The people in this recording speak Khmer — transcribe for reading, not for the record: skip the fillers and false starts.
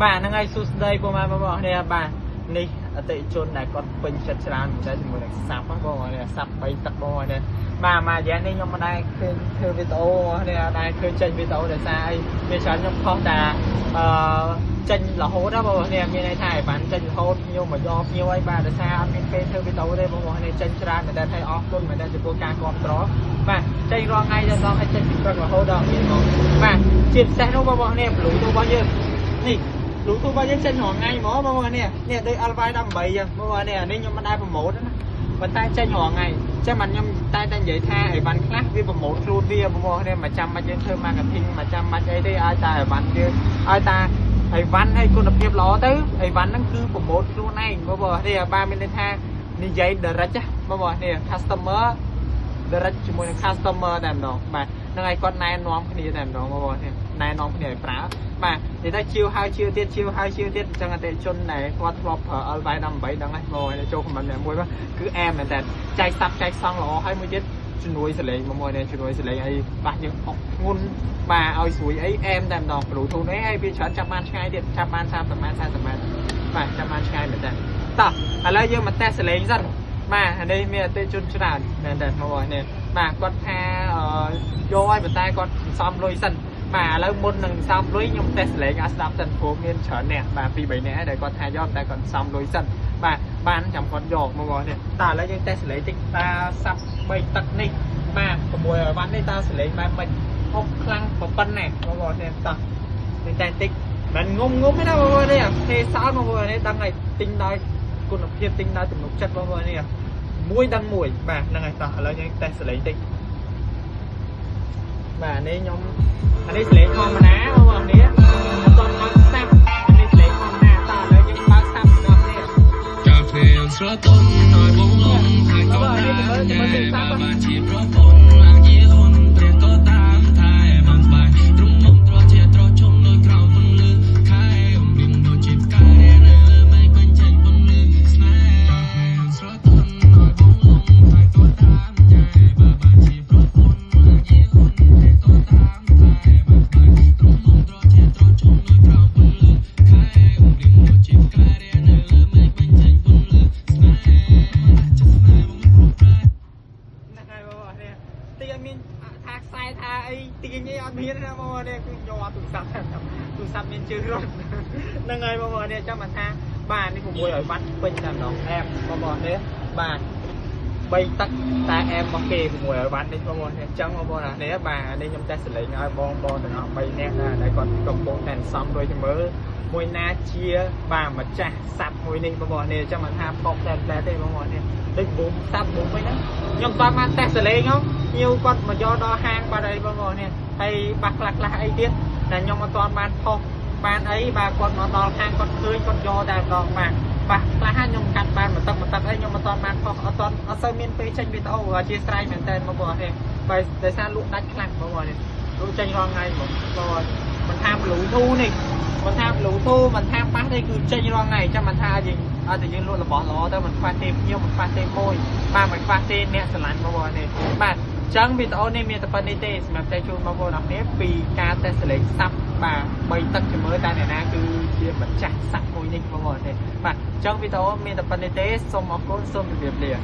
បាទហ្នឹងហើយសួស្តីពុកម៉ែបងប្អូនគ្នាបាទនេះអតិជនដែលគាត់ពេញចិត្តច្រើនមែនតើជាមួយនឹងសាប់បងប្អូននេះសាប់3ទឹកបងប្អូននេះបាទមួយរយៈនេះខ្ញុំមិនដែលឃើញធ្វើវីដេអូបងប្អូននេះអត់ដែលឃើញចេញវីដេអូដោយសារអីវាច្រើនខ្ញុំផុសតែអឺចេញរហូតណាបងប្អូននេះមានន័យថាឲ្យបានចេញរហូតខ្ញុំមកយកភ្ញៀវអីបាទដោយសារអត់មានពេលធ្វើវីដេអូទេបងប្អូននេះចេញច្រើនមែនតើហើយអរគុណមែនតើចំពោះការគាំទ្របាទចេញរាល់ថ្ងៃដល់ដល់ឲ្យចេញពីព្រឹករហូតដល់មានមកបាទជាពិសេសនោះបងប្អូននេះ Bluetooth របស់យើងនេះ Bluetooth របស់យើងចេញរាល់ថ្ងៃហ្មងបងប្អូននេះនេះដូច LY 18 ចឹងបងប្អូននេះអានេះខ្ញុំមិនដែល promote ណាប៉ុន្តែចេញរាល់ថ្ងៃចឹងបានខ្ញុំតែតែនិយាយថាអីវ៉ាន់ខ្លះវា promote ខ្លួនវាបងប្អូននេះមិនចាំបាច់យើងធ្វើ marketing មិនចាំបាច់អីទេឲ្យតែអីវ៉ាន់យើងឲ្យតែអីវ៉ាន់ឲ្យគុណភាពល្អទៅអីវ៉ាន់ហ្នឹងគឺ promote ខ្លួនឯងបងប្អូននេះបាទមានន័យថានិយាយ direct បងប្អូននេះ customer direct ជាមួយនឹង customer តែម្ដងបាទហ្នឹងហើយគាត់ណែនាំគ្នាតែម្ដងបងប្អូននេះណែនាំគ្នាឲ្យប្រើបាទនិយាយទៅជាវហើយជាវទៀតជាវហើយជាវទៀតអញ្ចឹងអតិថិជនដែលគាត់ធ្លាប់ប្រើ LY18 ដឹងហើយបងចូល comment អ្នកមួយមកគឺអែមមែនតើចែកសាប់ចែកសង់ល្អហើយមួយទៀតជំនួយសលេងមកមួយនេះជំនួយសលេងអីបាសយើងអុកធ្ងន់បាទឲ្យស្រួយអីអែមតែម្ដង Bluetooth នេះហើយវាច្រើនចាប់បានឆ្ងាយទៀតចាប់បាន30ម៉ែត្រ40ម៉ែត្របាទចាប់បានឆ្ងាយមែនតើតោះឥឡូវយើងមកតេស្តសលេងសិនបាទនេះមានអតិថិជនច្រើនមែនតើបងប្អូននេះបាទគាត់ថាយកឲ្យប៉ុន្តែគាត់សំលុយសិនបាទឥឡូវមុននឹងសំលុយខ្ញុំតេស្តលេងឲ្យស្ដាប់សិនព្រោះមានច្រើនអ្នកបាទ2 3នាក់ដែលគាត់ថាយកតែគាត់សំលុយសិនបាទបានចាំគាត់យកមកបងនេះតើឥឡូវយើងតេស្តលេងតិចតើសាប់3ទឹកនេះបាទ6វ៉ាត់នេះតើសលេងបែបម៉េចហុកខ្លាំងប៉ុណ្ណេះបងប្អូននេះតោះនេះតែតិចមិនងុំងុំទេណាបងប្អូននេះទេសោតបងប្អូននេះដឹងហើយទិញដោយគុណភាពទិញដោយទំនុកចិត្តបងប្អូននេះមួយដឹងមួយបាទហ្នឹងហើយតោះឥឡូវយើងតេស្តសលេងតិចបាទនេះខ្ញុំអានេះសលេងធម្មតាបងប្អូននេះអត់ទាន់បើកសាប់អានេះសលេងធម្មតាតើឥឡូវយើងបើកសាប់ទាំងអស់គ្នា កាហ្វេស្រទន់ឲ្យបងលងហើយក៏តាមញ៉ែបើបានជាប្រពន្ធឡើងជាហ៊ុនព្រះក៏តាមថែបានស្បាយទ្រមុំត្រជាត្រជុំនៅក្រោមពន្លឺខែអំលៀងដូចជាផ្កាយនៅលើមេឃបញ្ចេញពន្លឺស្នេហ៍កាហ្វេស្រទន់ឲ្យបងលងហើយក៏តាមញ៉ែបើបានជាប្រពន្ធឡើងជាហ៊ុនព្រះក៏តាមថែបានស្បាយទ្រមុំត្រជាត្រជុំនៅក្រោមពន្លឺខែអំលៀងដូចជាផ្កាយនៅលើមេឃបញ្ចេញពន្លឺស្នេហ៍ចិត្តស្នេហ៍បងមិនប្រែ ហ្នឹងហើយបងប្អូននេះតិចឲ្យមានថាខ្សែថាអីទាញអីអត់មានទេណាបងប្អូននេះគឺយកទូរស័ព្ទតែទូរស័ព្ទមានជើងរត់ហ្នឹងហើយបងប្អូននេះចាំមកថាបាទនេះ600វ៉ាត់ពេញតែម្ដងអែមបងប្អូននេះបាទ3ទឹកតែអែមរបស់គេ600វ៉ាត់នេះបងប្អូននេះអញ្ចឹងបងប្អូនណានេះបាទនេះខ្ញុំតេស្តសលេងឲ្យបងបងទាំងអស់3នាក់ណាដែលគាត់កំពុងតែសំរួយទៅមើលមួយណាជាបាទម្ចាស់សាប់មួយនេះបងប្អូននេះចាំមកថាប៉ុកតែតែទេបងប្អូននេះដូចប៊ុំសាប់ប៊ុំអីហ្នឹងខ្ញុំតបានតេស្តសលេងហ៎ភ្ញៀវគាត់មកយកដល់ហាងបាត់អីបងប្អូននេះហើយបាសខ្លះខ្លះអីទៀតតែខ្ញុំអត់ទាន់បានផុសបានអីបាទគាត់មកដល់ហាងគាត់ឃើញគាត់យកតែម្ដងបាទបាសខ្លះខ្ញុំកាត់បានមួយទឹកមួយទឹកអីខ្ញុំអត់ទាន់បានផុសអត់ទាន់អត់សូវមានពេលចេញវីដេអូអធិស្ឋានមែនតើបងប្អូននេះបើដោយសារលក់ដាច់ខ្លាំងបងប្អូននេះលក់ចេញរាល់ថ្ងៃហ្មងបងប្អូនមិនថា Bluetooth នេះមិនថា Bluetooth មិនថាប៉ះទេគឺចេញរាល់ថ្ងៃចាំមិនថាយើងអត់តែយើងលក់របស់ល្អទៅមិនខ្វះទេភ្ញៀវមិនខ្វះទេមួយបាទមិនខ្វះទេអ្នកស្រឡាញ់បងប្អូននេះបាទចឹងវីដេអូនេះមានតែប៉ុណ្្នេះទេសម្រាប់ចែកជូនបងប្អូនអរគ្នាពីការតេស្តសលេងសាប់បាទ3ទឹកជាមួយតែអ្នកណាគឺជាម្ចាស់សាប់មួយនេះបងប្អូនទេបាទចឹងវីដេអូមានតែប៉ុណ្្នេះទេសូមអរគុណសូមជម្រាបលា។